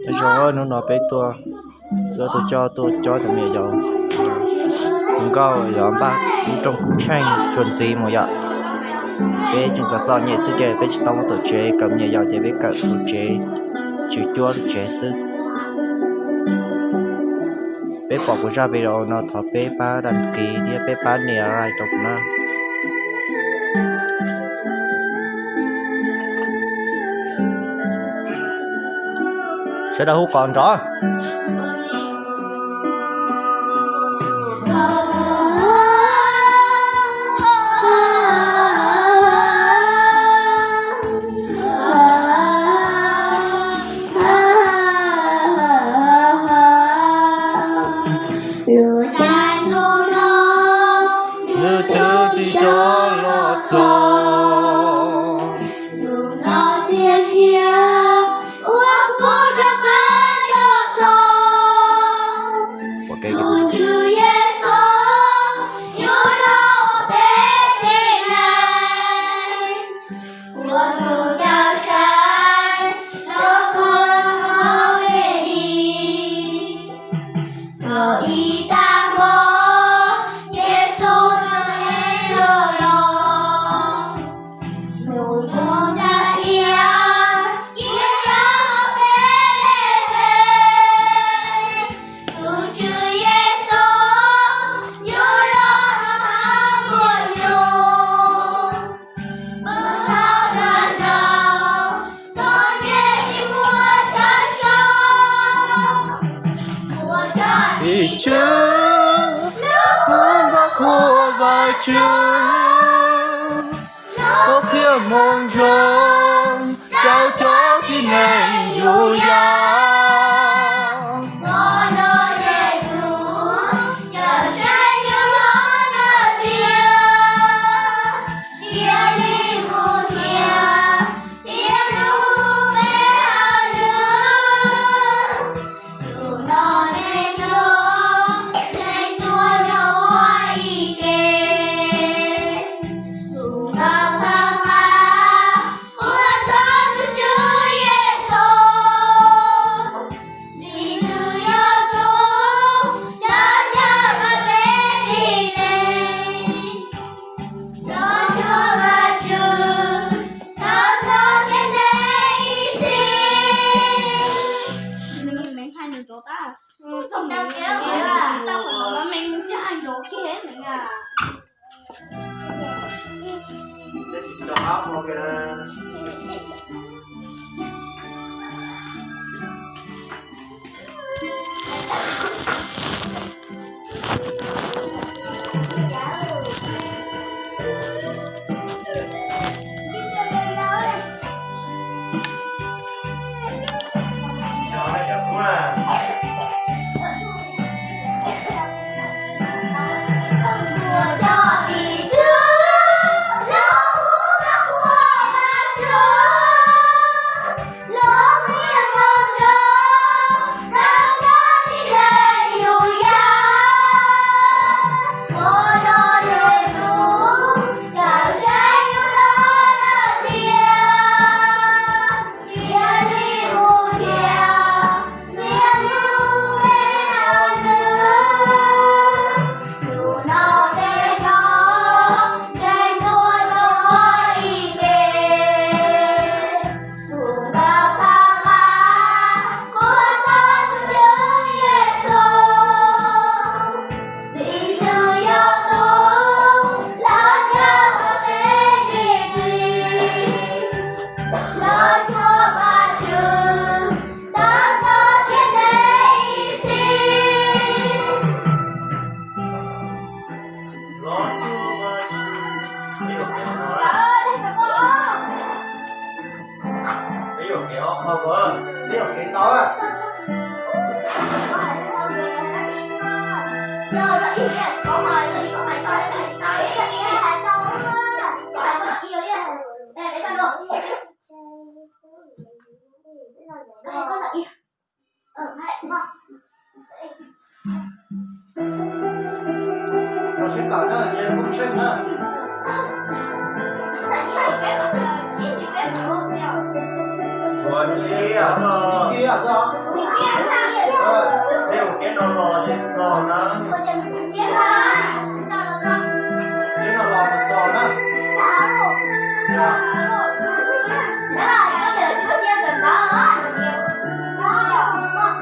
Nyob zoo, hnub no peb tuaj, yuav tus coj tuaj cob cov me nyuam yaus, tus nkauj yog npaj lub rooj kuv tsheej txuas ntxiv mus yom. Peb tseem txom txom nyem xwb ces peb tsis tau muab tom tsev kawm me nyuam yaus ces peb kawm hauv tsev, tswv cuab lub tsev xwb. Peb pom kuv zaj video no thov peb pab đăng ký thiab peb pab nias like rau kuv na. Sawv daws hu kom nrov. Lub caij ntuj no, nws twb tig rov los txog. Hnub no txias sia uas kuv rov qab los txog. Tus Tswv Yexus yuav los ua peb tej neeg, ua tus cawm seij los koom hauv peb li. Thaum ib tag hmo, Yexus rov qab los los, nws mus ntsa iab cia rau hauv Npelehees. Tus Tswv Yexus yuav los rau hauv nkuaj nyuj. Pw hauv nruab zaub, txoj sia tsis muaj chaw so. Ua rau tim tswv lub kua muag qhuas Vajtswv, los qhia Moo Zoo rau cov tib neeg Yudais. Hmo no Yexus cawm seij yuav los lawm tiag, cia li mus nrhiav thiab hlub peb hauv nws. Hnub no nej cov neeg tuaj nrog ua ib ke, tus nkauj txhawb nqa qhuas txog tus Tswv Yexus, vim nws yog tus cawm seij rau peb tib neeg. Los cuag Vajtswv tau txog siab ntev ib txhis. Tus nkauj txhawb nqa qhuas txog tus Tswv Yexus, vim nws yog tus los cawm peb tib neeg, los cuag Vajtswv tau txog siab ntev ib txhis. Rau sib tawm na, ces kuv tsheej na. Tshuav ib yam, ib yam. Peb mus kev no los ces txog na. Kev no los ces txog na.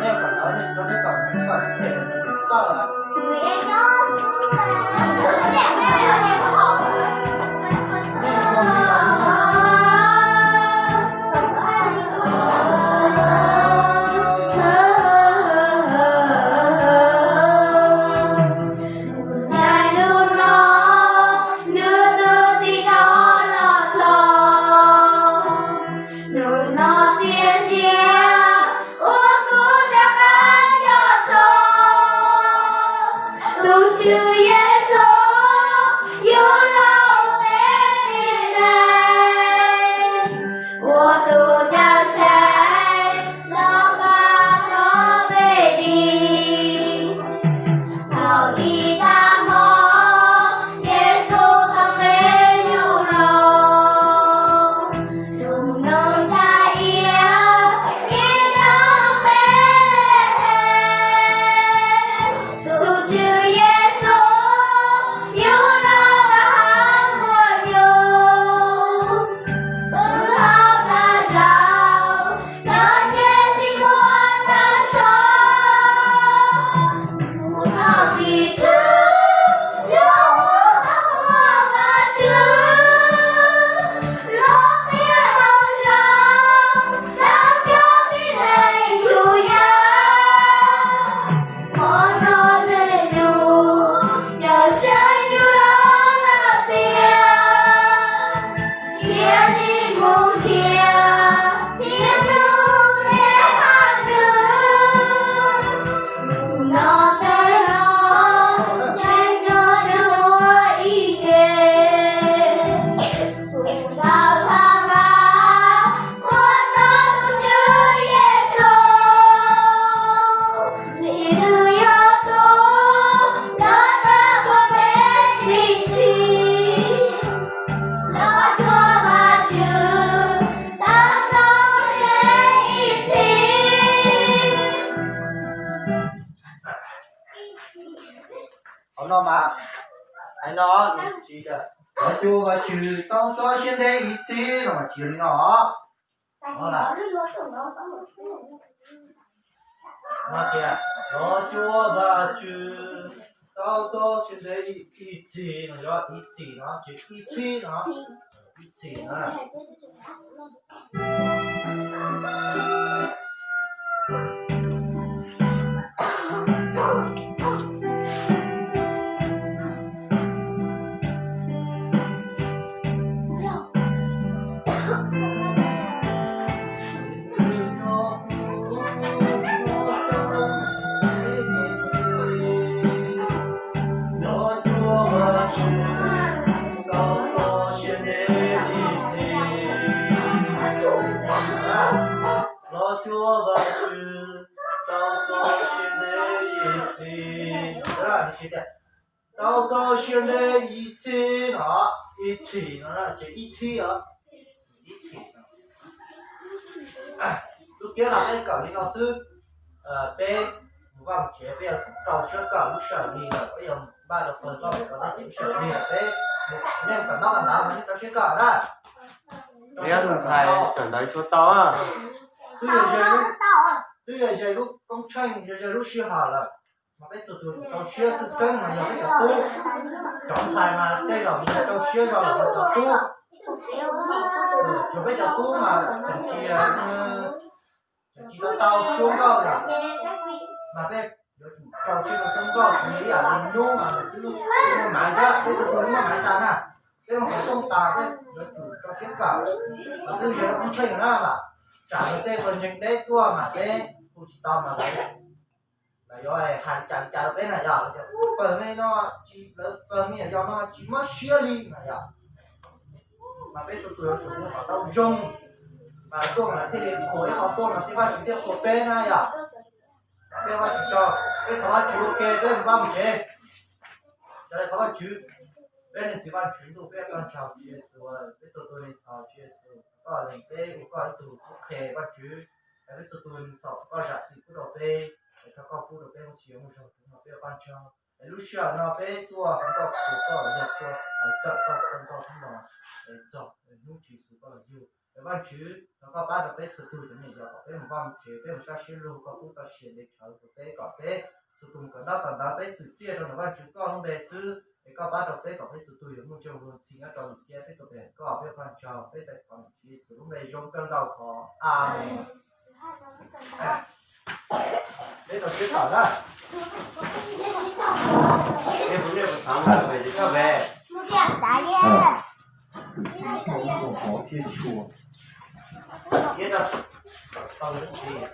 Nej kawm ntawv nej tsis tso siab kawm, kawm them txawj lawm. Ncaim hnub no, nws tus tij laug los txog. Hnub no txias sia, ua kuv rov qab nco txog tus Tswv Yexus, yug los ua peb tib neeg, ua tus cawm seej los pab rau peb dim. Thaum ib tag hmo, Yexus tau nqe yus los, tus noog tsa iav ib nroog Npelehees, tus Tswv Yexus yug los rau hauv ntuj nyoog. Wb hauv tag zaug, cov nyiaj tsis muaj tag nrho, mus thov tus Tswv, yuav mus thov Vajtswv, los qhia hmoov zoo rau cov tib neeg yug yam. Hmo no nws tus cawm seej yug los lawm tiag, cia li mus nrhiav thiab nug nej haiv nws. Hnub no tej no, ntseeg nrog nws ua ib ke, mus txog txhua qhov, qhuas txog tus Tswv Yexus, vim nws yog tus los tau peb txhim, los cuag Vajtswv tau txaus siab ntev ib txhis. Qhov no mas, hais no, los cuag Vajtswv tau txaus siab ntev ib txhis no mas tsis yog li no. No tias, los cuag Vajtswv tau txaus siab ntev ib txhis no, yog ib txhis no, tsis ib txhis no, ib txhis no. Los cuag Vajtswv tau txaus siab ntev ib txhis. Tau txaus siab ntev ib txhis no, ib txhis no, tsis ib txhis os, ib txhis. Lub kiab no peb kawm li no xwb. Peb mus vaj mus tsev peb yuav tsum rau siab kawm lub sij hawm li lawm, peb yuav npaj rau pawg txoj pem ko tej ces lub sij hawm li lawm peb, nej kawm ntaub kawm ntawv mas nej rau siab kawm na. Ib tus ntxhais kawm ntawv tsis tau. Twb yog ze lub, twb yog ze lub koob tsheej, yog ze lub sij hawm lawm, mas peb txhua tus tsum rau siab txhawj xeeb mas yog peb cov tub. Cov ntxhais mas tej zaum yog rau siab zog los cov tub. Tsuas peb cov tub mas tseem tsis, tseem tsis tau tau suab nkauj yom, mas peb yuav tsum rau siab rau suab nkauj, tsis yog ib yam li hnub mas nws twb muaj maiv thiab, peb txhua tus muaj maiv tas na, peb muaj qhov rooj tas peb yuav tsum rau siab kawm. Mas twb ze lub koob tsheej na mas, tsam nws tej uas ntseeg deb tuaj mas peb hu tsis tau mas lawv yuav hais li cas li cas rau peb na yom, lawv tias ub pawg me no, lawv pawg me nyuam yaus no mas tsis mob siab li na yom. Mas peb txhua tus yuav tsum ua kom tau zoo, mas tuaj mas lawv thiaj li qhuas ib qho tuaj mas thiaj Vajtswv thiaj qhuas peb na yom. Peb Vajtswv tso, peb thov Vajtswv ua ke peb mus vaj mus tsev. Sawv daws thov Vajtswv. Peb leej txiv Vajtswv ntuj, peb ua koj ntshaw Tswv Yexus, peb txhua tus leej txhos Tswv Yexus, koj lees peb ua koj ib tug tub qhe Vajtswv. Peb txhua tus txhawb koj zam txim pub rau peb, es thov koj pub rau peb muaj txoj sia muaj zoo, no peb ua Paj Ntsog. Es lub sij hawm no peb tuaj thov koj, koj yog tuaj kawm koj txog koj hnub no, es txog hnub Tswv Yexus koj los yug. Es Vajtswv, thov koj pab rau peb txhua tus cov me nyuam yaus kom peb mus vaj mus tsev, peb mus kaj siab lug, koj pub txoj sia ntev dhawv rau peb kom peb txhua tus mus kawm ntaub kawm ntawv, peb txwm txiaj rau ntawm Vajtswv koj lub npe xwb. Es koj pab rau peb kom peb txhua tus yuav muaj ntseeg luag ntxhi nyob rau lub tiaj, peb tuaj pe hawm koj, peb ua Paj Ntsog, peb thov Tswv Yexus lub npe zoo kawg nkaus thov, Amees. Peb tau sib tom na. Peb puas nej puas xav mus pem tim koj pem? Xav. Thiab tau tau ib txhia.